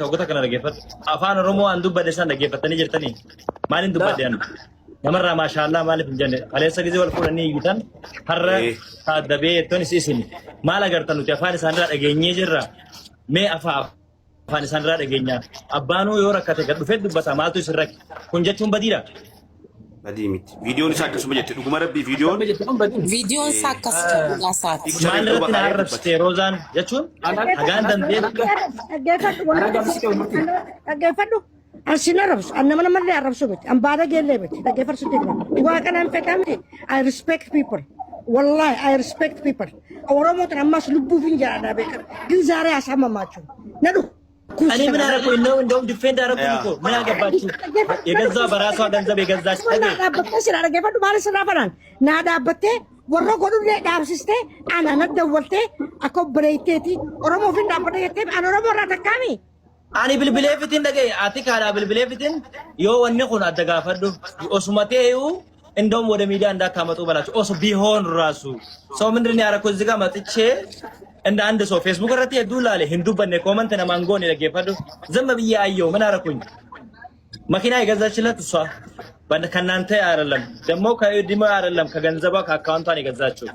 Tokko kana dhaggeeffadhu. Afaan Oromoo an dubbadhe san dhaggeeffattanii jirtanii? Maaliin dubbadhe an? Namarraa maashaallaa maaliif hin jenne? Kaleessa gisee wal fuudhanii iyyitan har'a taaddabee jettoon isin. Maal agartan nuti afaan isaanirraa dhageenyee jirra. Mee afaan isaanirraa dhageenya. Abbaanuu yoo rakkate gad dhufee dubbata maaltu isin rakke? Kun jechuun badiidha. Badii miti. Viidiyoon isaa akkasuma jette dhuguma rabbii viidiyoon Viidiyoon isaa akkas jedhu dhugaasaati. Maal irratti na arrabsite Roozaan jechuun hagaan dandeettu. Dhaggeeffadhu dhaggeeffadhu. An sin arrabsu. An nama namallee arrabsu miti. An baada geellee miti. Dhaggeeffadhu sitti hima. Waaqa nan fedhaa miti. I respect people. Wallahi I respect people. Oromoo tan ammas lubbuuf hin jiraadha beekan. Gin zaaree haasa'amamaachu. Na dhufu. እኔ ምን አደረኩኝ ነው? እንደውም ዲፌንድ አደረኩኝ እኮ ምን አገባችሁ? የገዛ በራሷ ገንዘብ የገዛች Naa dhaabbattee sirraa dhaggeeffadhu maal sirraa fadhaan naa dhaabbattee warra godhullee dhaabsistee ana na dawwaltee akka obboleetteeti Oromoof hin dhaabbadha jettee an Oromoo irraa takkaami. Ani bilbileefitiin dhagaye ati kaadhaa bilbileefitiin yoo wanni kun adda gaafadhu osuma ta'eyyuu እንደውም ወደ ሚዲያ እንዳታመጡ በላቸው። ኦሶ ቢሆን ራሱ ሰው ምንድን ነው ያደረኩት? እዚህ ጋር መጥቼ እንደ አንድ ሰው ፌስቡክ irratti hedduu laale hin dubbanne comment namaan goone dhaggeeffadhu ዝም ብዬ አየሁ። ምን አደረኩኝ? መኪና የገዛችለት እሷ ከእናንተ አይደለም፣ ደግሞ ከእድሜ አይደለም፣ ከገንዘቧ ከአካውንቷን የገዛችው።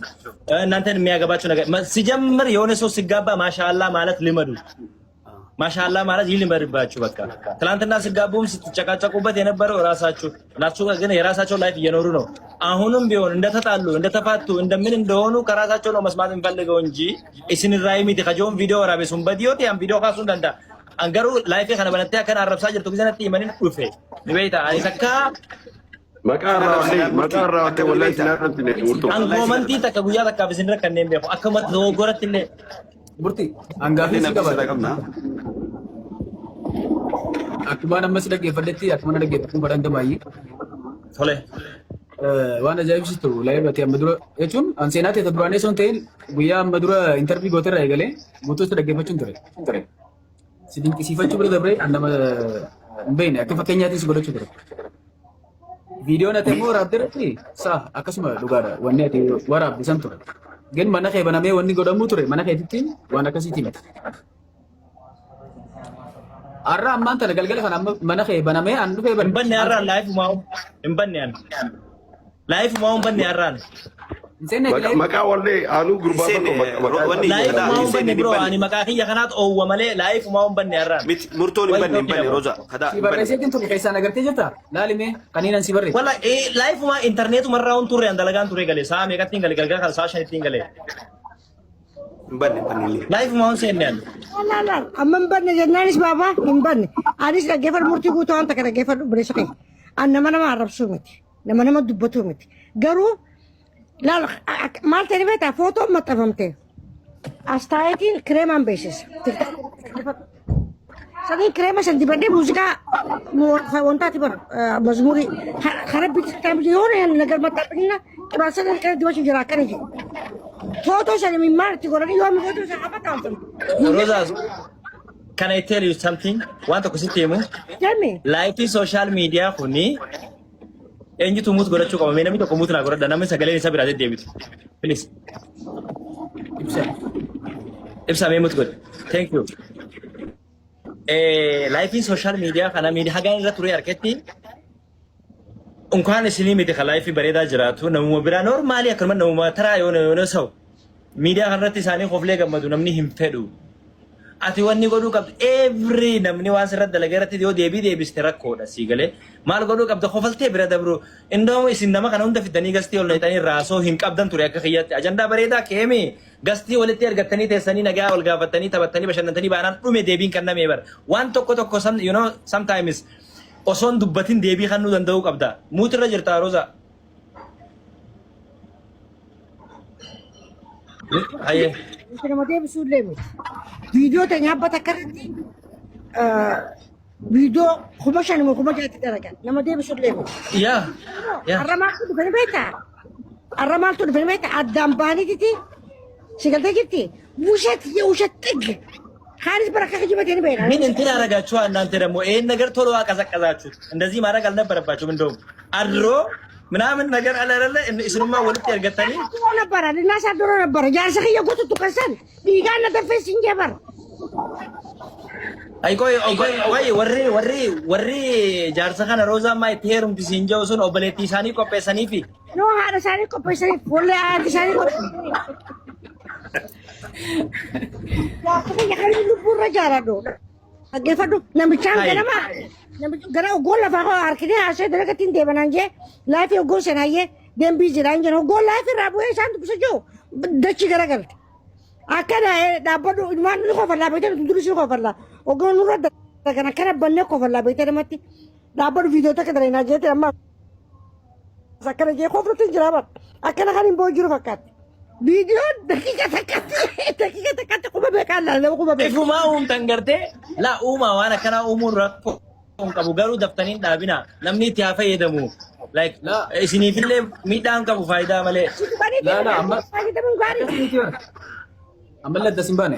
እናንተን የሚያገባቸው ነገር ሲጀምር የሆነ ሰው ሲጋባ ማሻአላ ማለት ልመዱ። ማሻአላ ማለት ይልመድባችሁ። በቃ ትናንትና ሲጋቡም ስትጨቃጨቁበት የነበረው ራሳችሁ ናችሁ፣ ግን የራሳቸው life እየኖሩ ነው። አሁንም ቢሆን እንደተጣሉ እንደተፋቱ እንደምን እንደሆኑ ከራሳቸው ነው መስማት የምፈልገው እንጂ isinirraa miti kajoon viidiyoo waraabe sun badii yoo ta'e an viidiyoo kaasuu hin danda'a. An garuu live kana banattee akkan arrabsaa jirtu gisee natti himaniin dhufe. Ni beektaa ani takka Maqaa irraa wallee maqaa irraa wallee wallahi isin arrabsine murtoo. An comment takka guyyaa takkaaf isinirra kanneen beeku akkuma dogoggoratti illee. Murtii hangaafii si Namni qaba. sirraa qabna. Akkuma amma si dhaggeeffadhetti akkuma na dhaggeeffatu badhaan baay'ee. Tole. Waan ajaa'ibsiistu live ati amma dura jechuun an seenaa ta'e duraanii osoo hin ta'in guyyaa amma dura interview gooterraa eegalee guutuu si dhaggeeffachuun ture. Si dinqisiifachuu bira dabree an nama hin beekne akka fakkeenyaatti si godhachuu ture. Viidiyoon ati immoo waraabde irratti saa akkasuma dhugaadha wanni ati waraabde san ture. Gin mana kee banamee wanni godhamuu ture mana keetitti waan akkasiitii miti. Har'a ammaan tana galgala kana amma mana kee banamee an dhufee Hin banne har'aan live umaa hin banne an. Live umaa hin banne har'aan. Hin seenne ati Maqaa wallee aanuu gurbaa Seenne, tokko maqaa wanni- Live umaa hin Hin banne bro banne. ani maqaa kiyya kanaatu oowwa malee live umaa hin banne har'aan. Miti murtoon hin banne hin banne Roza. Kadaa Si hin banne. barreesseetiin ture keessaan agartee jirta? Laalimee kaniin an si barreesse. Wala live umaa intarneetuma irraa hun turre an dalagaan ture gale sa'a meeqatti hin gale galgala kana sa'a 5tti hin gale. Hin banne hin banne illee. Live umaa hin seenne an. Laa laa amma hin banne jennaanis baabaa hin banne. Anis dhaggeeffadhu murtii guutuu waan takka dhaggeeffadhu obboleessa kee. An nama nama arrabsuu miti. Nama nama dubbatuu miti. Garuu laal maal ta'e beektaa footoon maxxanfamte. Astaayetiin kireemaan beeksisa. Saniin kireema san dibadhee muuziqaa wantaati bar mazmurii karabbi የሆነ ያን ነገር መጣብኝና ቅባት ሰን ከነ dibachuu jira akkana jedhe. Footoo sana mimmaan itti godhanii yoo footoo sana maxxanfame. Roza, can I tell you something? Waan tokko sitti himu. Tell me. Live social media kuni eenyutu mute godhachuu qaba? Mee namni tokko mute naa godhadha. Namni sagaleen isaa biraa deddeebitu. Please. Ibsa. Ibsa mee mute godhi. Thank you. Live social media kana miidiyaa hagaan irra ture harkatti እንኳን isinii miti ka live bareedaa jiraatu namuma biraa normally akkanuma namuma taraa yoona yoona sa'u miidiyaa kanarratti isaanii koflee gammadu namni hin fedhu. Ati wanni godhuu qabdu every namni waan sirratti dalagee irratti yoo deebii deebiste rakkoodha sii galee maal godhuu qabda kofaltee bira dabru indoo isin nama kana hunda fidanii guest ol naqxanii raasoo hin qabdan ture akka kiyyatti ajandaa bareedaa keemi guest walitti ergattanii teessanii nagaa wal gaafattanii taphattanii bashannantanii baanaan dhume deebiin kennamee bara waan tokko tokko sometimes osoon dubbatin deebii kennuu danda'uu qabda muutirra jirta Roza. Hayyee. Nama deebisuu illee miti. Viidiyoo ta'e nyaabbata akkanatti viidiyoo 5,000 moo 6,000tti dalagan nama deebisuu illee miti. Yaa. Yaa. Har'a maaltu dhufanii beektaa? Har'a maaltu dhufanii beektaa? Addaan baaniititi si galtee jirti. ውሸት የውሸት ጥግ ካሪስ በረካ ከጅበት በይና ምን እንትን ያደረጋችሁ እናንተ ደግሞ ይሄን ነገር ቶሎ አቀዘቀዛችሁት። እንደዚህ ማድረግ አልነበረባችሁም። እንደውም አድሮ ምናምን ነገር አለ አይደለ? isinummaa walitti ergattanii ነበረ ልናሳድሮ ነበረ jaarsa kiyya guututu kasan dhiigaan na danfee sin jabar. Ay qoy qoy qoy warri jaarsa kana Roozaa ammaa itti heerumti siin jedhu sun obboleettii isaanii qopheessaniifi. No, haadha isaanii qopheessaniif, wallee haadha isaanii qopheessaniif. Jaarsa kiyya kan inni lubbuurra jaaladhu. Dhaggeeffadhu, namichaan Hai. ganama namicha gara oggoon lafaa koo harkinee haasee dalagattiin deemanaan jee laafii oggoon senaayyee deembii jiraan jedhan oggoon laafii irraa bu'ee isaan dubbisa jiru dachii garagalte. Akkana dhaabbadhu, ilmaan ni kofallaa beekte, nuti duris ni kofallaa. Oggoon nurra dalagan akkana bannee kofallaa beekte, namatti dhaabbadhu viidiyoo takka dalaginaa jeete amma akkana jee koflutti hin jiraa bara. Akkana kan hin boo'u jiru fakkaatti. Viidiyoon daqiiqa takkatti quba beekaa laalama quba beekaa. Ifumaa uumtan gartee laa uumaa, waan akkanaa uumuun rakkoo hin qabu, garuu daftanii hin dhaabina, namni itti haa fayyadamu. Like Laa. isiniifillee miidhaa hin qabu, faayidaa malee. Laa laa, amma Fayyadamuun gaarii. Akkasii bara. Ammallee adda sin baane.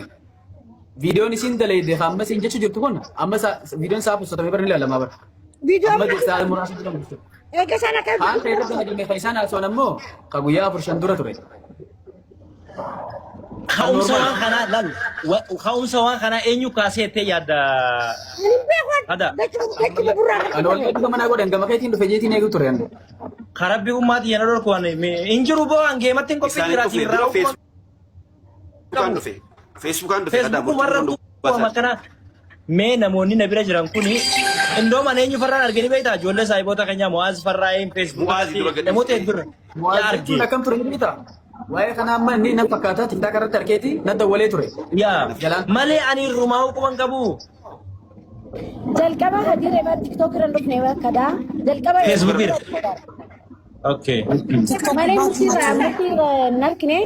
Viidiyoon isin dalayde amma isin jechuu jirtu kun amma viidiyoon isaa postatamee bara ni ilaalamaa bara. Viidiyoo Amma sa'a muraasa dura mul'atu. Eega isaan akka Haan ta'e irratti dalagame kan isaan haasa'an ammoo ka guyyaa 4-5 dura ture. Ka'umsa waan kanaa laal, ka'umsa waan kanaa eenyu kaasee jettee yaadda? Hin beeku. Hada. Dachuma burraa. Ani wal gadi manaa godhan gama keetiin dhufe jeetiin eegu ture. Karabbi ummaatii yana dhorku waan hin jiru boo hangeematti hin qophii Isaan jira dhufne dura Feesbuukaan dhufe. Feesbuukaan dhufe kadaa. Feesbuuk warra akkana mee namoonni na bira jiran kuni indooma eenyu farraan arganii beektaa, ijoollee saahiboota keenyaa Mu'aaz farraa'een Mu'aaz dura Feesbuuk gadhiiste. namoota hedduu Mu'aaz yaa jechuun arge. akkam ture ni beektaa? Waa'ee kanaa amma inni nan fakkaataa TikTok irratti argeeti na dawwalee ture. Yaa Jalaan malee ani rumaa quban qabu. Jalqaba hadiiree bara TikTok irra hin dhufne bakkadaa. Jalqaba Facebook irra. Okay. Malee murtiirra hin argine,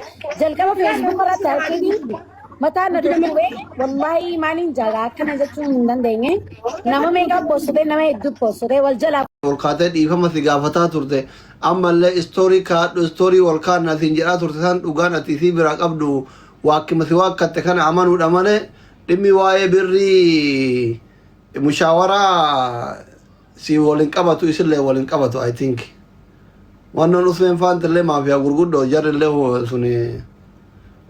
jalqaba Facebook irratti argini mataa na dhukkubee, wallaahi maaliin jaalaa akkana jechuun hin dandeenye. Nama meeqa postee, nama hedduu postee wal jalaa Ol kaatee dhiifama si gaafataa turte, ammallee story kaadhu, story wal kaadna siin jedhaa turte. San dhugaan ati isii biraa qabdu waakkima si waakkatte kana amanuudha malee dhimmi waa'ee birrii mushaawaraa si waliin qabatu, isillee waliin qabatu. I think wannoon Usmeen faantillee maafiyaa gurguddoo jarrillee suni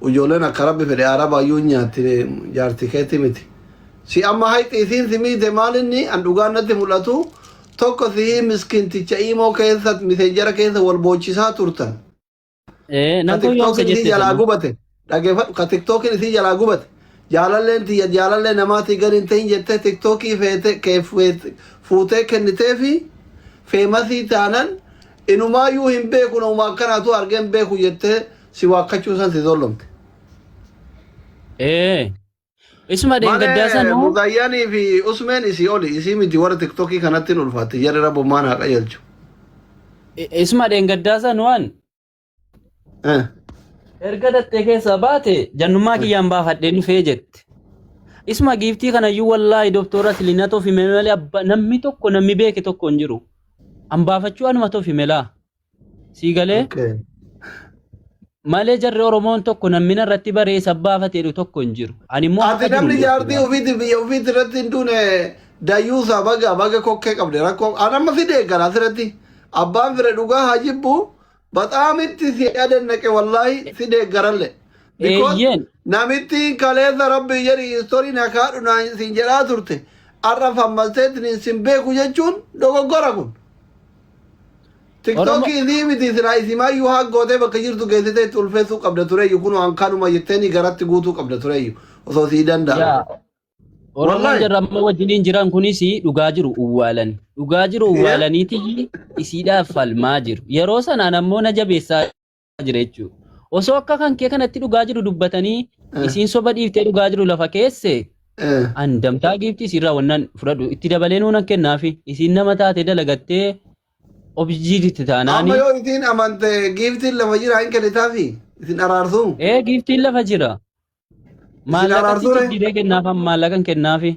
ijoolleen akka rabbi fedhe arabaayyuu nyaatti, jaarti keetti miti. Si amma hayxi isiin si miite maalinni an dhugaan natti mul'atu tokko si miskiinticha iimoo keessa Messenger keessa wal boochisaa turtan. Nan Ka gowwoomsa TikTokin isii jette jalaa sanuu. gubate, dhageeffadhu, ka TikTokin isii jalaa gubate, jaalalleen tiyya jaalallee namaatii gadi hin ta'in jettee TikTokii feete kee fuutee kennitee fi famous taanan inumaayyuu hin beeku, nama akkanaatu argee hin beeku jettee si waakkachuu san si zollomte. Isuma dheengaddaa Malee sanuu Muzayyanii fi Usmeen isii oli, isii miti, warra TikTokii kanatti hin ulfaatti, jarri rabbummaan haa qajeelchu. Isuma dheengaddaa sanuu an erga dattee keessaa baate jannummaa kiyyaan baafadhee dhufee jette. Isuma giiftii kanayyuu wallaahi doktora Silinatoo fi malee abba namni tokko namni beeke tokko hin jiru. An baafachuu anuma tofi melaa. Sii galee malee jarri Oromoon tokko namni irratti baree isa baafatee tokko hin jiru. Ani immoo Ati akka jiru namni hin jaartii beeku. ofiiti biyya ofiiti irratti hin duune dayyuusaa baga baga kokkee qabde rakkoo an amma si deeggara asirratti, abbaan fire dhugaa haa jibbu, baxaamitti si adannaqe, wallaahi si deeggaralle. Because namitti kaleessa rabbi jedhi story na kaadhu naan siin jedhaa turte har'a fammalteetiin sin beeku jechuun dogoggora kun. Oromoo TikTokii isii miti, silaa isimaayyuu haa gootee bakka jirtu geessitee itti ulfeessuu qabda tureeyyu, kun waan kanuma jetteeni garatti guutuu qabda tureeyyu osoo sii danda'ame. Yaa Oromoon Wallaahi. jarra amma wajjiniin jiran kunis dhugaa jiru uwwaalan. Dhugaa jiru uwwaalaniiti isiidhaaf falmaa jiru. Yeroo sanaan ammoo na jabeessaa jira jechuudha. Osoo akka kan kee kanatti dhugaa jiru dubbatanii isiin soba dhiiftee dhugaa jiru lafa keesse an damtaa giiftii isiirraa wannan fudhadhu itti dabalee nuunan kennaafi, isiin nama taate dalagattee of jijjiirti taanaani. Amma yoo isiin amante giiftiin lafa jira hin kennitaafi isin araarsuu? Ee, giiftiin lafa jira. Isin Maallaqatti araarsuu re? jijjiiree kennaaf, maallaqan kennaafi.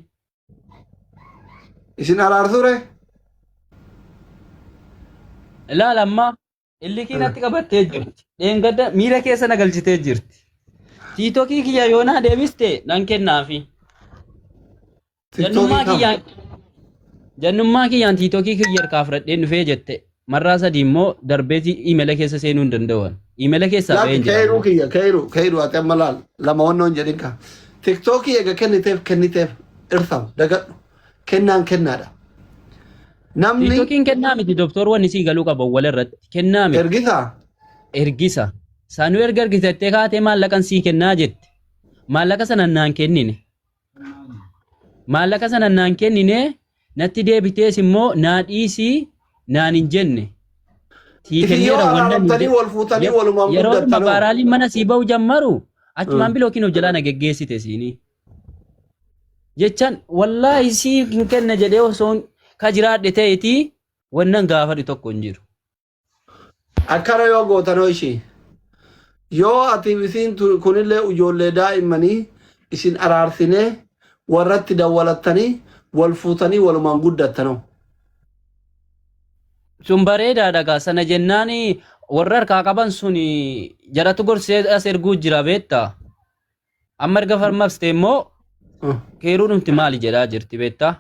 Isin araarsuu re? Ilaala, amma illikii natti qabattee jirti. Dheengadda miira keessa na galchitee jirti. TikTokii kiyya yoo naa deebiste nan kennaafi. Jannummaa TikTokii kam? kiyyaan jannummaa kiyyaan TikTokii kiyya harkaa fudhadheen dhufee jette. Marraa sadii immoo darbeeti iimela keessa seenuu hin danda'an. Iimela keessaa Laati baheen jira keeruu ammoo. kiyya keeruu keeruu, ati amma laal lama wannoon jedhin ka. TikTokii eega kenniteef kenniteef. Irsaw dagadhu. Kennaan kennaadha. Namni Tiiktokiin kennaa miti doktor wanni sii galuu qaba wal irratti. Kennaa miti. ergisaa Ergisa. Sanuu erga ergisattee kaatee maallaqan sii kennaa jette. Maallaqa sana naan kennine. Maallaqa sana naan kennine natti deebitees immoo naa dhiisii naan hin jenne. Sii Isin yoo kenneera wannan hin araaramtanii jenne. wal fuutanii walumaan Yeroo dhuma guddattanoo. baaraaliin mana sii ba'u jammaru achumaan bilookiin of jalaa na geggeessite siinii. Jechaan wallaahi sii hin kenna jedhee osoon ka jiraadhe ta'eetii wannan gaafadhu tokko hin jiru. Akkana yoo gootanoo ishii. Yoo ati isiin kunillee ijoollee daa'immanii isin araarsinee warratti dawwalattanii wal fuutanii walumaan guddattanoo. Sun bareedaadha gaa sana jennaan warra harkaa qaban sun jaratu gorsee as erguu jira beektaa. Amma erga farmabste immoo keeruu dhumti maali jedhaa jirti beektaa.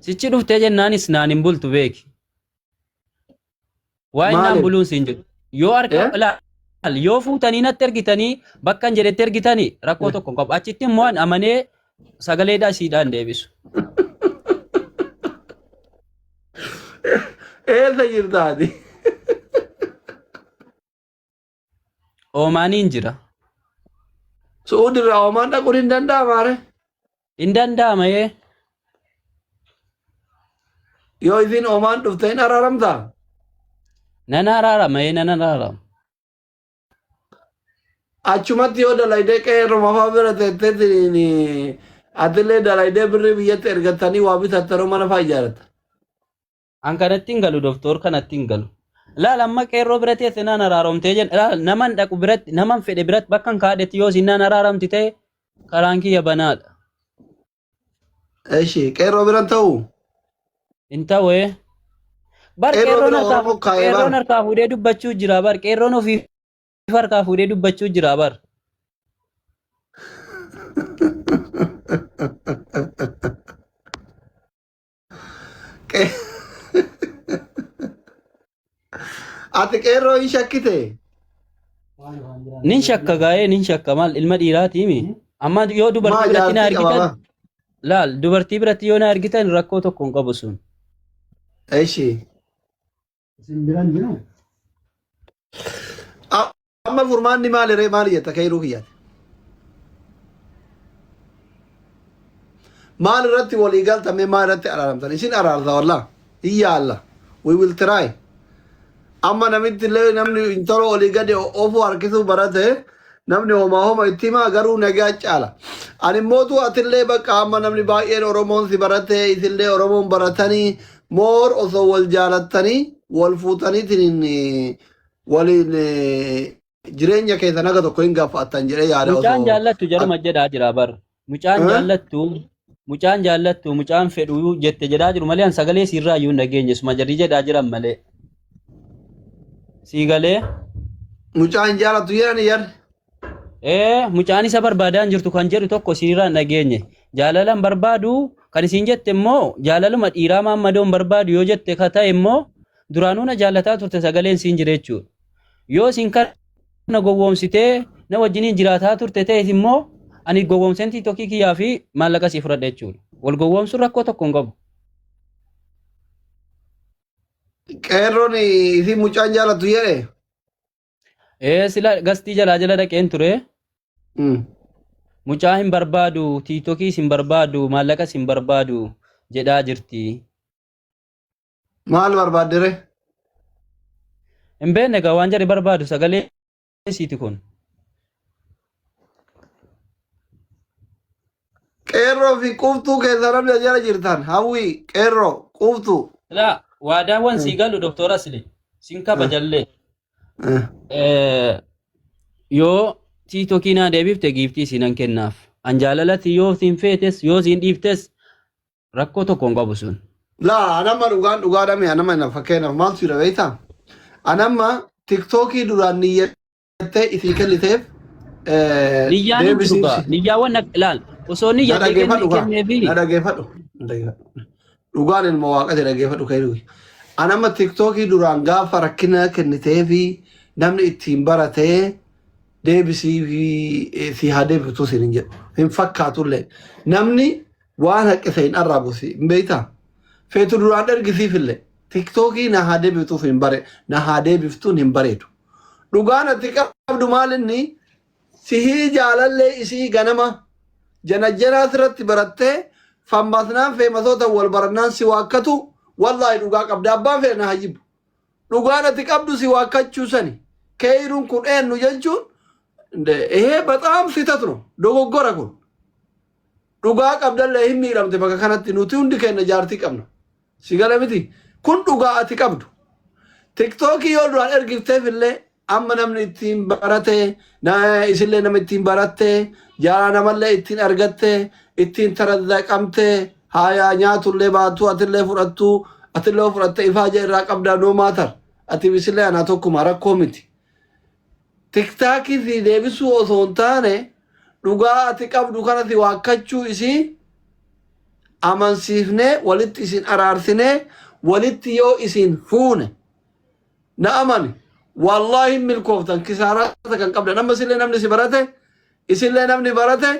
Sichi dhuftee jennaanis naan hin bultu beeki. Waa'ee naan Maaliif? buluun siin jedhu. Yoo harka Eh? laal yoo fuutanii natti ergitanii bakka hin jedhetti ergitanii rakkoo tokko hin qabu. Achitti immoo an amanee sagaleedhaa isiidhaan deebisu. Eessa jirta ati? Oomaaniin jira. Su'uudi irraa Oomaan dhaquun hin danda'amaa ree? Hin danda'ama ee. Yoo isiin Oomaan dhufte hin araaramtaa? Nan araarama ee nan araarama. Achumatti yoo dalaydee qeerruma fa'aa bira teetteetiin atillee dalaydee birrii biyyatti ergattanii waa bitattanoo mana fa'aa ijaaratta. An kanatti hin galu doktor kanatti hin galu. Laal amma qeerroo bira teesse naan araaromtee jenna. Laal naman dhaqu biratti naman fedhe biratti bakka hin kaadhetti yoo isin naan araaramti ta'e karaan kiyya banaadha. Eshi qeerroo biran ta'u. Hin ta'u ee. Bar Qeerroo qeerroon bira harkaa Oromoo kaa'ee qeerroon bar. harkaa fuudhee dubbachuu jira bar qeerroon ofii harkaa fuudhee dubbachuu jira bar. Ati qeerroo hin shakkite? Nin shakka gaa'ee nin shakka maal ilma dhiiraatiimi. Amma yoo Maa dubartii biratti na jaartii qaba argitan maa? laal dubartii biratti yoo na argitan rakkoo tokko hin qabu sun. Eshi. Amma furmaanni maali ree maali jetta keyruu kiyyaati. Maal irratti walii galtame maal irratti araaramtan isin araarsa wallaa hin yaalla we will try. Amma namitti illee namni intala olii gadi ofuu harkisuu barate namni homaa homa itti himaa garuu nagaa caala. Ani mootu atillee bakka amma namni baay'een Oromoon si barate isillee Oromoon baratanii moor osoo wal jaalattanii wal fuutaniitiin waliin jireenya keessan haga tokko hin gaafattan jedhee yaada Mucaan osoo jaallattu jaruma jedhaa jira bar. Mucaan jaallattu mucaan jaallattu mucaan fedhu jette jedhaa jiru malee an sagalee siirraa iyyuu hin dhageenye suma jarri jedhaa jiran malee. Sii galee mucaan jaallattu jedhani jarri. ee mucaan isa barbaadaa hin jirtu kan jedhu tokko siirraa hin dhageenye. Jaalala hin barbaadu kan isiin jette immoo jaalaluma dhiiraa maammadoo hin barbaadu yoo jette ka ta'e immoo Duraanuu na jaallataa turte sagaleen siin jira jechuudha. Yoo isin kana gowwoomsitee na wajjiniin jiraataa turte ta'es immoo ani gowwoomseen tiiktokii kiyyaa fi maallaqa sii fudhadha jechuudha. Wal gowwoomsuun rakkoo tokko hin qabu. Qeerroon isin mucaan jaallattu jedhe. Ee sila gastii jalaa jala dhaqeen ture. Mucaa hin barbaadu, tiiktokiis hin barbaadu, maallaqas hin barbaadu jedhaa jirti. Maal barbaaddere? Hin beekne egaa waan jarri barbaadu sagalee isiiti kun. Qeerroo fi quuftuu keessa namni jala jirtan hawwii qeerroo quuftuu. Laa waadaawwan sii galu doktora Asli sin kabajallee. Yoo tiitokii naa deebifte giiftii isiinan kennaaf. An jaalalatti yoo siin feetes yoo siin dhiiftes Rakkoo tokko hin qabu sun. Laa anamma dhugaan dhugaa dhame anamma na fakkeenyaaf maaltu jira beektaa? Anamma tiktookii duraan niyyattee isii kenniteef Niyyaan hin jiru deebisiif gaa. Niyyaawwan ilaal. Osoo na niyyadhee dhaggeeffadhu kaa kenneefi na dhaggeeffadhu na dhaggeeffadhu. Dhugaan ilma waaqati dhaggeeffadhu ka'ee Anamma tiktookii duraan gaafa rakkina kenniteefi namni ittiin baratee deebisii fi si haa deebiftu siin hin jedhu. Hin fakkaatullee. Namni Waan haqqise hin arraabusi hin beektaa? Feetu duraan ergisiifillee tiktookii na haa deebiftuuf hin bare na haa deebiftuun hin bareedu. Dhugaan ati qabdu maal inni sihii jaalallee isii ganama janajjanaa sirratti barattee fammasnaan feemasoota wal barannaan si waakkatu wallaahi dhugaa qabda abbaan fedhe na haa jibbu. Dhugaan ati qabdu si waakkachuu sani keeyruun kun eenyu jechuun ይሄ በጣም ስህተት ነው dogoggora kun. Dhugaa qabdallee hin miidhamte bakka kanatti nuti hundi keenya jaartii qabna. Si gala miti kun dhugaa ati qabdu. Tiktookii yoo duraan ergifteef illee amma namni ittiin barate isillee nama ittiin baratte jaala namallee ittiin argatte ittiin tarazzaqamte haayaa nyaatullee baatu atillee fudhattu atillee fudhatte ifaaja irraa qabdaa no matter ati isillee anaa tokkuma rakkoo miti. Tiktaakii si deebisuu osoo hin taane dhugaa ati qabdu kana si waakkachuu isii amansiifnee walitti isin araarsinee walitti yoo isin fuune na amani wallaahi hin milkooftan kisaaraata kan qabdan amma isillee namni si barate isillee namni barate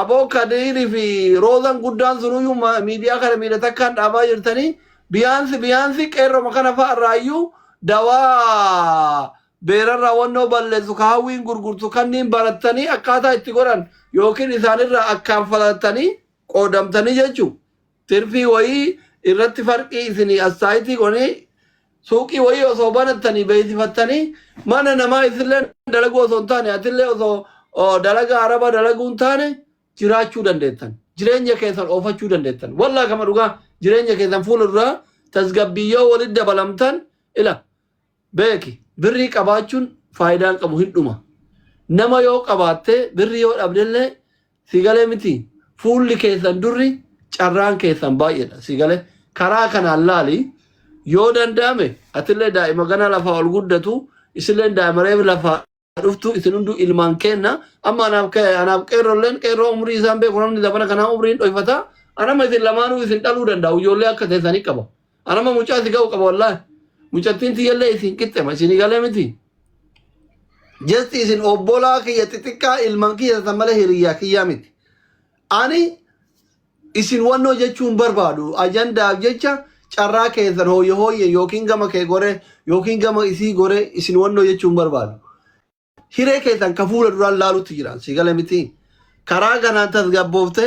aboo kadiirii fi roozan guddaan sunuyyuu miidiyaa kana miidha takkaan dhaabaa jirtanii biyaansi biyaansi qeerroma kana fa'a irraayyuu dawaa beerarraa wannoo balleessu ka hawwiin gurgurtu kanniin barattanii akkaataa itti godhan yookiin isaanirraa akkaanfalatanii qoodamtanii jechuu tirfii wayii irratti farqii isinii assaayitii godhanii suuqii wayii osoo banattanii beeksifattanii mana namaa isillee dalaguu osoo hin taane atillee osoo dalaga araba dalaguu hin taane jiraachuu dandeettan jireenya keessan oofachuu dandeettan wallaa kama dhugaa jireenya keessan fuula duraa tasgabbiyyoo walitti dabalamtan ila beeki birrii qabaachuun faayidaan qabu hin dhuma nama yoo qabaatte birrii yoo dhabdellee si galee miti fuulli keessan durri carraan keessan baay'eedha si galee karaa kanaan laali yoo danda'ame atillee daa'ima gana lafaa ol guddatu isillee daa'ima reef lafaa dhuftu isin hunduu ilmaan kenna amma anaaf qeerrolleen qeerroo umrii isaan beeku namni zamana kanaa umriin dhoyfata anama isin lamaanuu isin dhaluu danda'u ijoollee akka teessanii qaba anama mucaa si ga'u qaba wallaahi mucattiin tiyyallee isin qixxema isin galee miti Jesti isin obbolaa kiyya xixiqqaa ilmaan kiyya tan malee hiriyyaa kiyyaa miti. Ani isin wannoo jechuun barbaadu ajandaaf jecha carraa keessan hooyye hooyye yookiin gama kee gore yookiin gama isii gore isin wannoo jechuun barbaadu. Hiree keessan ka fuula duraan laalutti jiran si gale miti. Karaa kanaan tasgabboofte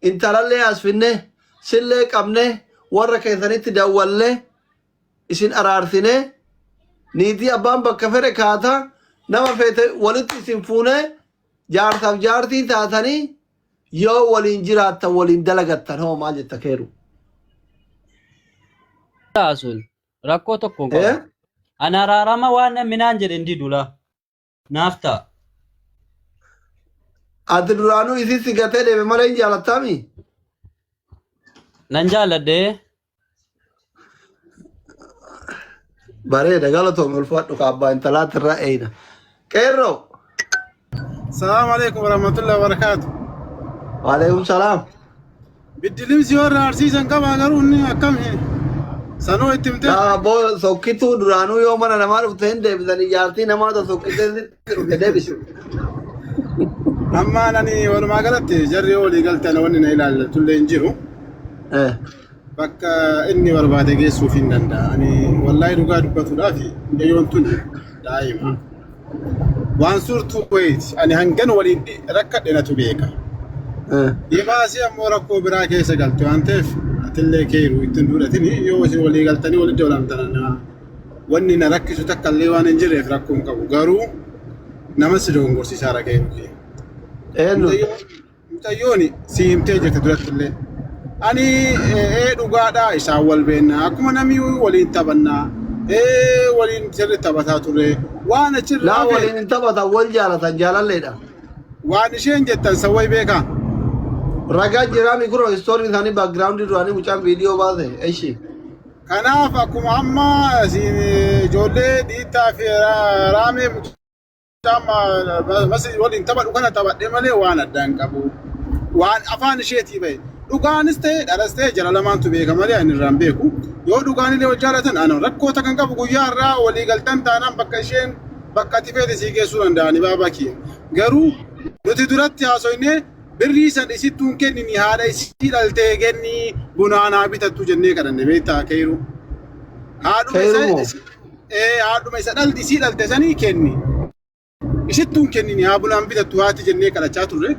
intalallee as finne sillee qabne warra keessanitti dawwallee isin araarsine niitii abbaan bakka fedhe kaata nama feete walitti isin fuune jaarsaaf jaartii taatanii yoo waliin jiraattan waliin dalagattan hoo maal jetta keeru? Sun rakkoo tokko hin qabu. Ani araarama waan namni naan jedhe hin didu laa. Naaf ta'a. Ati duraanuu isii si gatee deeme malee hin jaalattaami? Nan jaalladhee. Bareeda galatoom ulfaadhu ka abbaa intalaatti irraa eeyna. Qeerroo. Salaamu alaikum warahmatullahi wabarakatuh. Waalaikum salaam. Biddilimsi warra arsiisan qabaa garuu inni akkam sanoo itti himte. Yaa abboo sokkituu duraanuu yoo mana namaa dhufte hin deebisanii jaartii namaa ta'u sokkitee sitti dhufte deebisu. Ammaan ani walumaa galatti jarri yoo walii galtan wanni na ilaallatullee hin jiru. Bakka inni barbaade geessuuf hin danda'a. Ani wallaahi dhugaa dubbatuudhaaf mucayyoon tun daa'ima. Waan suurtuu wayiiti. Ani hangan waliin rakkadhe natu beeka. Dhibaasii ammoo rakkoo biraa keessa galte waan ta'eef atillee keeru ittiin duudhatini yoo isin walii galtanii walitti dabalamtan wanni na rakkisu takka illee waan hin jirreef rakkoo hin qabu. Garuu nama si dogongorsiisaara keeru kee. Eenyu? Mucayyoon si himtee jirti duratti illee. Ani ee dhugaadha isaan wal beennaa akkuma namni waliin taphannaa ee waliin sirri taphataa turre waan achirraa Laa waliin hin taphatan wal jaalatan jaalalleedha. Waan isheen jettan sawway beekaa. Ragaa jiraa mikro istooriin isaanii background duraanii mucaan viidiyoo baase eshi. Kanaaf akkuma amma isin ijoollee dhiittaa fi raamee mucaa waliin taphadhu kana taphadhe malee waan addaa hin qabu. Waan afaan isheetii bahe. Dhugaanis ta'e dhalas ta'e jara lamaantu beeka malee ani irraan beeku. Yoo dhugaan illee wal jaalatan ana rakkoota kan qabu guyyaa irraa walii galtan taanaan bakka isheen bakka ati feete sii geessuu danda'ani baabaa kiyya. Garuu nuti duratti haasofnee Birrii san isittuu hin kennini, haadha isii dhaltee kenni, bunaan haa bitattu jennee kadhanne, beektaa keeyruu. Haadhuma isa Keeyruu moo? Haadhuma isa dhalte, isii dhalte sanii kenni. Isittuu hin kennini, haa bunaan bitattu haati jennee kadhachaa turre.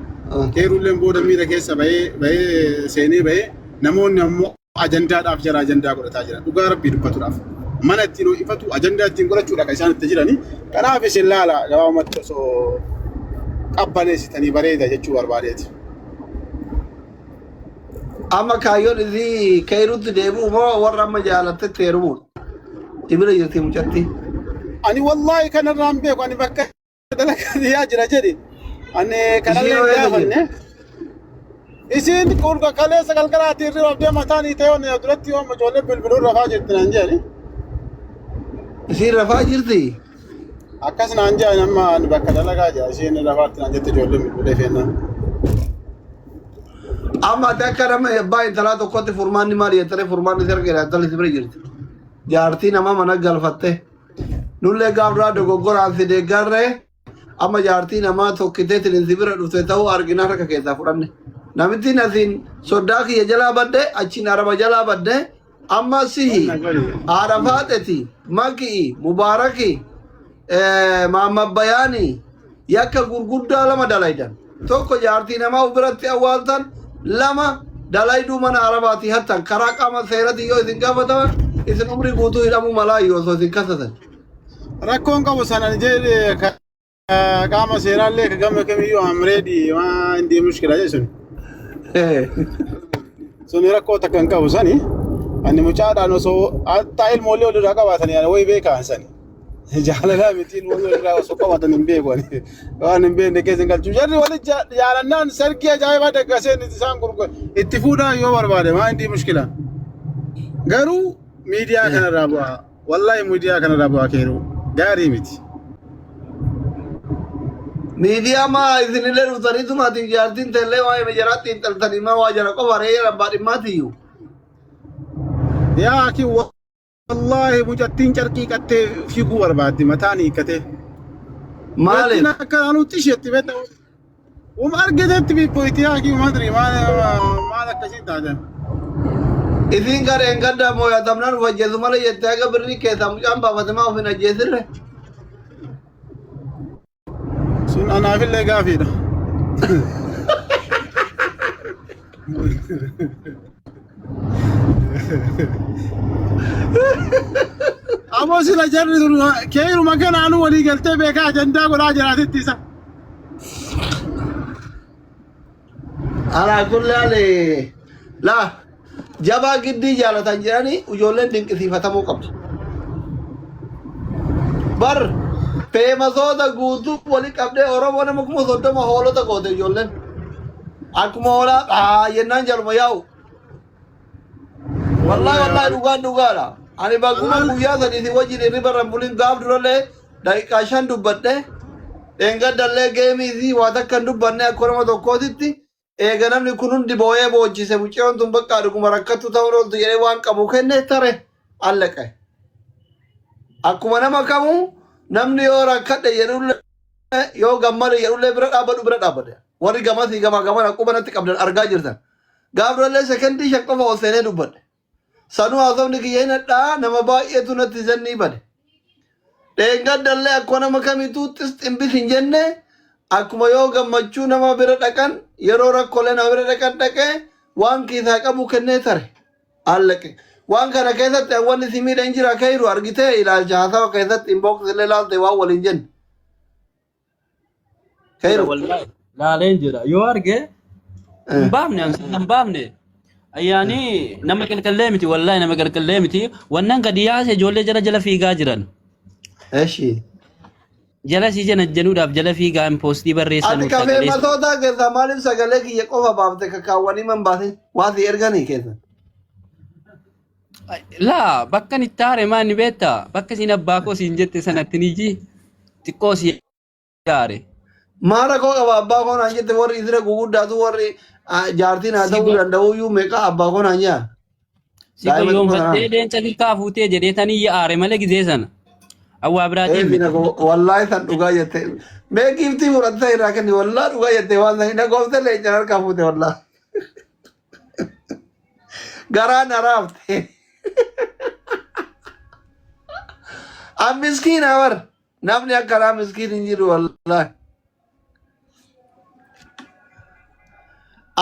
Keeyruulleen booda miira keessa bahee bahee seenee bahee, namoonni ammoo ajandaadhaaf jara ajandaa godhataa jiran. Dhugaa Rabbii dubbatuudhaaf. Mana ittiin ho'ifatu ajandaa ittiin godhachuudha kan isaan itti jirani. Kanaaf isin laala, gabaabumatti osoo qabbaneessitanii bareeda jechuu barbaadeeti. Amma kaayyoon isii keeyruutti deebi'u moo warra amma jaalattetti heerumuudha? Sibira jirti mucatti. Ani wallaahi kanarraa hin beeku. Ani bakka dalagaa dhiyaa jira jedhi. Ani kanallee Isiin hin hoo eessa gaafanne. jirti? Isiin qulqa kaleessa galgalaatti hirriba abdee mataan hiitee yoon duratti yoon ijoollee bilbiluun rafaa jirti naan jedhani. Isiin rafaa jirti? Akkas naan jedhan, amma ani bakka dalagaa jira. Isiin rafaatti naan jette ijoolleen bilbilee feennaan. Amma ati akka nama abbaa intalaa tokkotti furmaanni maali jettanii, furmaanni si argina, intalli si bira jirti. Jaartii nama mana galfatte. Nullee gaaf duraa dogoggoraan si deeggarree, amma jaartii namaa tokkiteetiin si bira dhufte ta'uu argina, harka keessaa fudhanne. Namittiin asiin soddaa kiyya jalaa badde, achiin araba jalaa badde, amma sihi haadha faaxeti maki'i mubaaraki maamabbayaani yakka gurguddaa lama dalaydan. Tokko jaartii namaa of biratti awwaaltan, lama dalayduu mana arabaatii hattan. Karaa qaama seeratiin yoo isin gaafataman, isin umrii guutuu hidhamuu malaa yoo osoo isin kasatan. Rakkoon qabu sana jedhe, qaama seeraallee ka gama kamiyyuu am ready, waa hindi mushkila jechuun. Suni rakkoo takka hin qabu sani. Ani mucaadhaan osoo hattaa ilmoolee walirraa qabaatanii ani wayi beekaan sani. Jaalalaa miti, ilmoolee walirraa osoo qabaatan hin beeku ani. Waan hin beekne keessa hin galchu. Jarri wali jaalannaan sargii ajaa'ibaa daggaseen isaan gurguru itti fuudhaa yoo barbaade, maa hindi mushkila. Garuu miidiyaa kanarraa bu'aa. Wallahi miidiyaa kanarraa bu'aa keeruu gaarii miti. Miidiyaa maa isinillee dhuftanii tumaatiif jaartiin teellee waa'ee majaraatti hin xaltanii maa waa jara qofa ree abbaa dhimmaatiyyuu. Yaa akii, wallaahi mucattiin carqii qattee fiiguu barbaaddi mataan hiikkatee. Maaliif? Mucattiin akka anuutti isheetti beekta. Uma argitetti bibboyti yaa akii, madri maal maal akkasiin taatan. Isiin gareen gadda mooyatamnaan uf ajjeesu malee jettee haga birrii keessaa mucaan baafate maa of hin ajjeesirre? Sun anaafillee gaafiidha. Aboo sila jarri sun keeruma kanaanuu walii galtee beekaa ajandaa godhaa jiraatitti isa. Alaa kulli haali laa jabaa giddii jaalatan jedhanii ijoolleen dinqisiifatamuu qabdi. Bar feemasoota guutuu wali qabdee Oromoo nama 30,000 hoolota goote ijoolleen. Akkuma hoolaa dhaa jennaan jaluma yaa'u. Wallahi wallahi, dhugaan dhugaadha. Ani bagguma guyyaa sadiitii wajjin hirriba irra hin bulin, gaaf durallee daqiiqaa 5 dubbadhe. Dheengaddallee geemii fi waa takka hin dubbanne, akka nama tokkootitti eega namni kun hundi boo'ee boochise, mucayyoon tun bakka dhuguma rakkattu ta'uun ooltu jedhee waan qabu kenne tare allaqe. Akkuma nama kamuu namni yoo rakkadhe jedhullee yoo gammade jedhullee bira dhaabbadhu bira dhaabbadhe. Warri gamasii gamaa gamana quba natti qabdan argaa jirtan. Gaaf durallee sekondii 5 qofa ol seenee dubbadhe. Sanuu haasofni kiyya hin hadhaa, nama baay'eetu natti zannii bade. Dheengaddallee akkuma nama kamiituu xis ximbis hin jenne, akkuma yoo gammachuu nama bira dhaqan, yeroo rakkoolee nama bira dhaqan dhaqee waan kiisaa qabu kennee tare. Allaqe. Waan kana keessatti wanni si miidha hin jira keeyru argitee ilaalcha haasawa keessatti inbox illee ilaalte waan waliin jenne. Keeyru. Wallahi laaleen jira yoo arge hin baafne, an hin baafne. Ayyaani nama qilqillee miti, wallahi nama qilqillee miti. Wannan gadi yaase ijoollee jala jala fiigaa jiran. Eshi. Jala si jana januudhaaf jala fiigaa hin poostii barreessanuu Ati kafee sagalee. matootaa keessaa maaliif sagalee kiyya qofa baafte, kakkaawwanii man baasin waa si erganii keessa? Laa, bakka itti haare maa ni beektaa? Bakka isiin abbaa koo siin jette sanatti ni ji xiqqoo si haare. Maal rakkoo qaba abbaa koo naan jette? Warri isira guguddaatu, warri jaartiin haa Si ta'uu danda'u iyyuu meeqa abbaa koo naan jaa. Si Daa'ima xiqqoo goyoonfattee sanaan. leenca silkaa fuutee jedhee tanii aare malee gizee sana. Awwaa biraatiin Eebi miti. na wallaahi san dhugaa jette. Mee giiftii fudhattee irraa kenni wallaahi dhugaa jette waan san na goofte leencaan harkaa fuute wallaahi. Garaa na raafte. An miskiina bar. Namni akkanaa miskiin hin jiru wallaahi.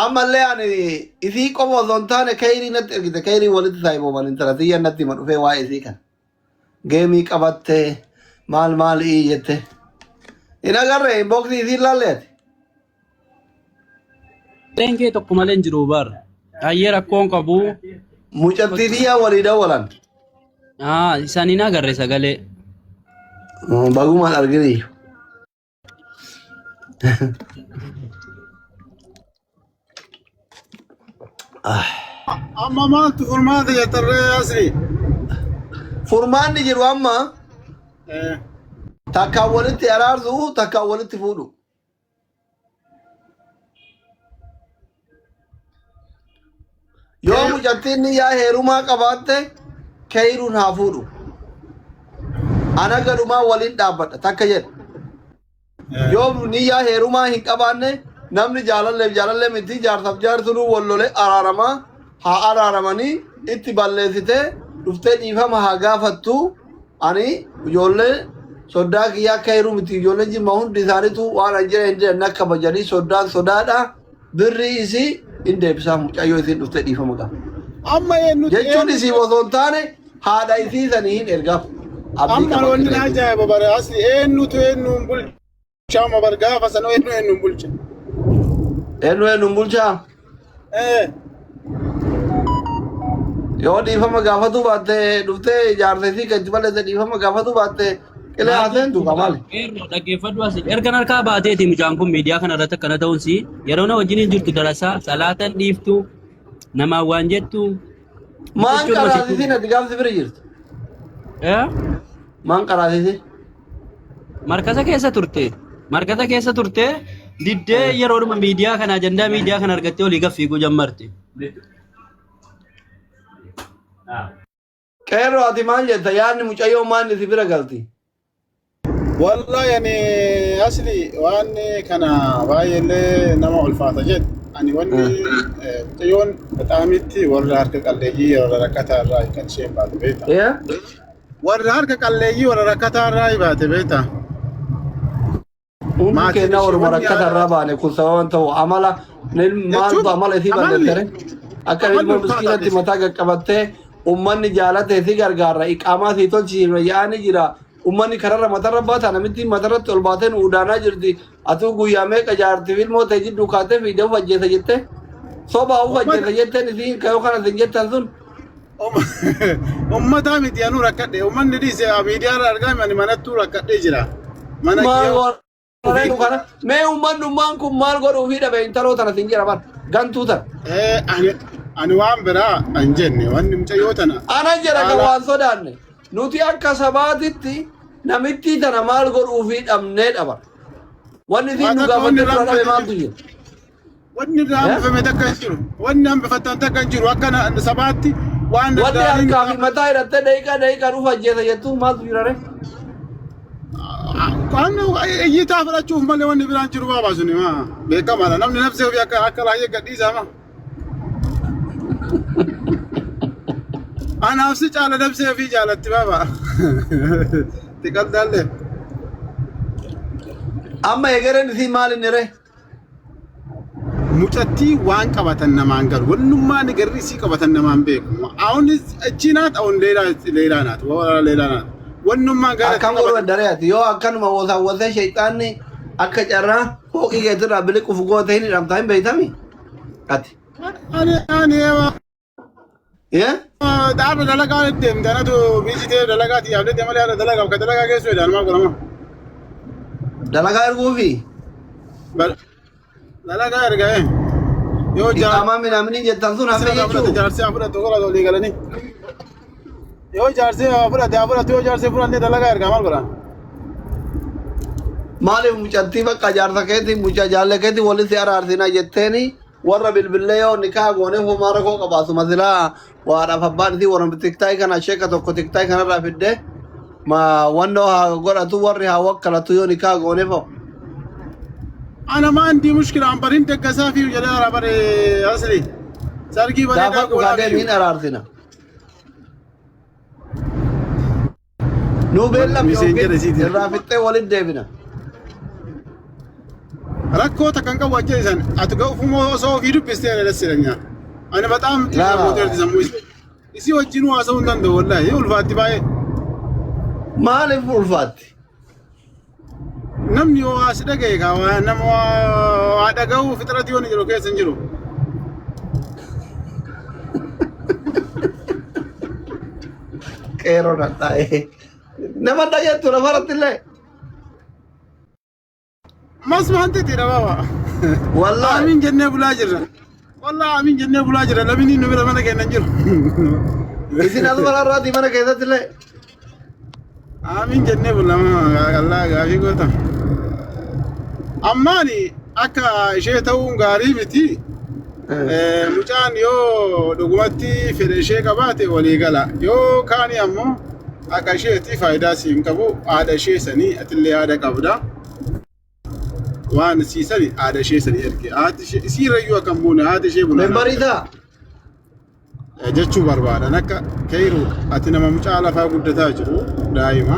Ammallee ani isii qofa osoo hin taane kayrii natti ergite kayrii walitti saayibooman intala tiyya natti hima dhufee waa'ee isii kana. Geemii qabatte maal maal ii jette. Hin agarre inboxii isii ilaalle ati. Sagaleen kee tokko malee hin jiru bar. Ayyee rakkoon qabu. Mucattii tiyyaa walii dawwalan. Ah, isaan hin agarre sagalee. Bagumaan argini. Amma maaltu furmaata jettarree asli? Furmaanni jiru amma takkaan walitti araarsu takkaan walitti fuudhu. Yoo mucattiin niyyaa heerumaa qabaatte keeyruun haa fuudhu. Ana gadhumaa waliin dhaabbadha takka jedhe. Yoo niyyaa heerumaa hin qabaanne namni jaalalleef jaalallee miti jaarsaaf jaarsunuu wal lolee araaramaa haa araaramanii itti balleessitee dhuftee dhiifama haa gaafattu. Ani ijoollee soddaa kiyyaa akka heeruu miti ijoolleen jimmaa hundi isaaniitu waan an jedhe hin jedhan akka kabajanii soddaan sodaadha birrii isii hin deebisaa mucayyoo isiin dhuftee dhiifama qaba. Amma eenyutu Jechuun isii osoo hin taane haadha isii sanii hin ergaaf. Abdii Amma qaba wanni na akka ta'e. ajaa'iba bara asli eenyutu eenyuun bulcha amma bar gaafa sana eenyu eenyuun bulcha. Eenyu eenyuun bulchaa? Eh, Yoo dhiifama gaafatuu baatte dhuftee jaarsa isii kan itti balleesse dhiifama gaafatuu baatte qilee haaseentu ka maali? Qeerroo dhaggeeffadhu asii. Erga harkaa baateeti mucaan kun miidiyaa kana irratti akkana ta'uun si yeroo na wajjin hin jirtu darasaa salaatan dhiiftu namaan waan jettu. Maan jechuun qaraasisiin ati gaafsi bira jirtu? Eh? Maan qaraasisi? Markaza keessa turte. Markaza keessa turte diddee yeroodhuma miidiyaa kana ajandaa miidiyaa kana argattee olii gad fiiguu jammarti. Qeerroo ati maal jetta yaadni mucayyoo maal si bira galti? Wallahi ani asli waan kana baay'eellee nama ulfaata jedhu. Ani wanni mucayyoon bexaamitti warra harka qalleeyyii warra rakkataa irraa kan isheen baate beekta. Warra harka qalleeyyii warra rakkataa irraa baate beekta. Hundi Maatiin keenya ishee waruma wanni rakkata yaada irraa baane kun sababan ta'u amala maaltu jechuun amala isii amalli balleessare akka amalli ilmoo ulfaataa miskiinatti dhiise. mataa qaqqabattee ummanni jaalate si gargaara iqaamaa sii tolchisiifna yaa'ani jira ummanni kararra matarra baata namitti matarratti ol baatee nu udaanaa jirti atuu guyyaa meeqa jaartiif ilmoo ta'e jidduu kaatee fiidee uf ajjeesa jette sobaa uf Ummata ajjeesa jetteen isiin kayoo kana isin jettan sun Ummataa miti anuu rakkadhe ummanni dhiise miidiyaa irra argaa ani manattuu rakkadhee jira. Mana maal kiyya godhanii kana mee ummannummaan kun maal godhuufii dhabe intaloo tana sin jedha bar gantuu tana. Ani ani waan biraa hin jenne wanni mucayyoo tana Ana jedha kan haala waan sodaanne nuti akka sabaatitti namittii tana maal godhuufii dhabnee dhaba. Wanni isiin waa nu takka wanni gaafattee dura dhabe irraanfatame maaltu jira? Wanni irraa Eh? hambifame takka hin jiru. Wanni hambifattan takka hin jiru. Akka sabaatti waan Wanni danda'aniin harkaa fi mataa hidhattee daqiiqaa daqiiqaan ufa ajjeesa jettu maaltu jira ree? Waan iyyitaa fudhachuuf malee wanni biraan jiru baabaa suni maa beekamaadha. Namni nafsee ofii akka akka raayyaa gadhiisaa maa. Anaaf si caala nafsee ofii jaalatti baabaa. Xiqqaldaallee. Amma egereen isii maal inni ree? Mucattii waan qabatan namaan galu. Wannummaan garri isii qabatan namaan beeku. Awun achi naat awun leelaa leelaa naat. Wala leelaa naat. Wannummaan gara itti Akkam godhu qabatan. daree ati yoo akkanuma wosaawwasee sheexaanni akka carraa fooqii keetirraa biliquuf goote hin hidhamtaa hin beeytami? Ati. Ani ani Yee? dhaaba dalagaa deemte anatu biizii ta'ee dalagaa xiyyaaf deemte malee haadha dalagaa akka dalagaa geessu jedhan maal godhama. Dalagaa erguufi? Dalagaa erga ee. Yoo Iqaamaa minaamini jettan sun hafe jaarsi fudhate jechuu? jaarsi haa fudhatu godhatu olii galanii. Yoo jaarsi haa fudhate haa fudhatu yoo jaarsi fudhanne dalagaa erga maal godhan. Maaliif mucattii bakka jaarsa keetii mucaa jaalle keetii walitti araarsina jetteeni warra bilbillee yoo nikaa goonee homaa rakoo qabaasuma silaa waadhaaf abbaan isii warra tiktaay kana sheeka tokko tiktaay kanarraa fidde Ma wannoo haa godhatu warri haa wakkalatu yoo nikaa goone fa'u. Ana ma andi mushkila an barin daggasaa fi jedhee ara bare asli. Sargii bareedaa Gaafa dhugaa goonaa deemi fi hin araarsina. Nuu beellamni Miseen yookiin jedhe siiti. irraa fixxee walitti deebina. Rakkoo takka hin qabu ajjeesan isan ati ga ufuma osoo ofii dubbistee ana dassidanya. Ani bataam xiqqaa Laa. gooteerti sammuu isii. Isii wajjinuu haasa'uu hin danda'u wallaahi ulfaatti baay'ee. Maaliif ulfaatti? Namni yoo waa si dhagaye kaa waa nama waa dhaga'uu fixirati yoo ni jiru keessa hin jiru. Qeeroo dhadhaa'ee. Nama dhageettu lafarratti illee. Masmaan titi dha baba. Wallaahi. Amiin jennee bulaa jirra. Wallaahi amiin jennee bulaa jirra. Lamini nu bira mana keenya hin jiru. Isin asuma irraati mana keessatti illee. Amiin jennee bulla Allah gaafii goota. Ammaani akka ishee ta'uun gaarii miti. Mucaan yoo dhugumatti fedha ishee qabaate walii gala. Yoo kaani ammoo akka isheeti faayidaa si hin qabu haadha ishee sanii atillee haadha qabda. Waan siisani haadha ishee sanii erge. Haati ishee isiirrayyuu akka hin buune haati ishee bunaan Membarii ta'a. Jechuu barbaadan akka keeyiru ati nama mucaa lafaa guddataa jiru daa'ima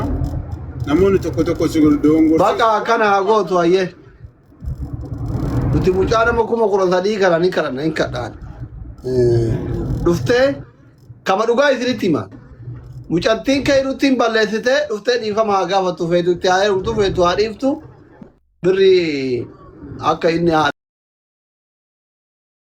namoonni tokko tokko si dogongorsu. Bakka akkana haa gootu hayyee. Nuti mucaa nama 13,000 kana ni kadhanna hin kadhaan. Dhuftee kama dhugaa isinitti hima. Mucattiin keeyrutti hin balleessitee dhuftee dhiifama haa gaafattu feetu itti haa heerumtu feetu haa dhiiftu birri akka inni haa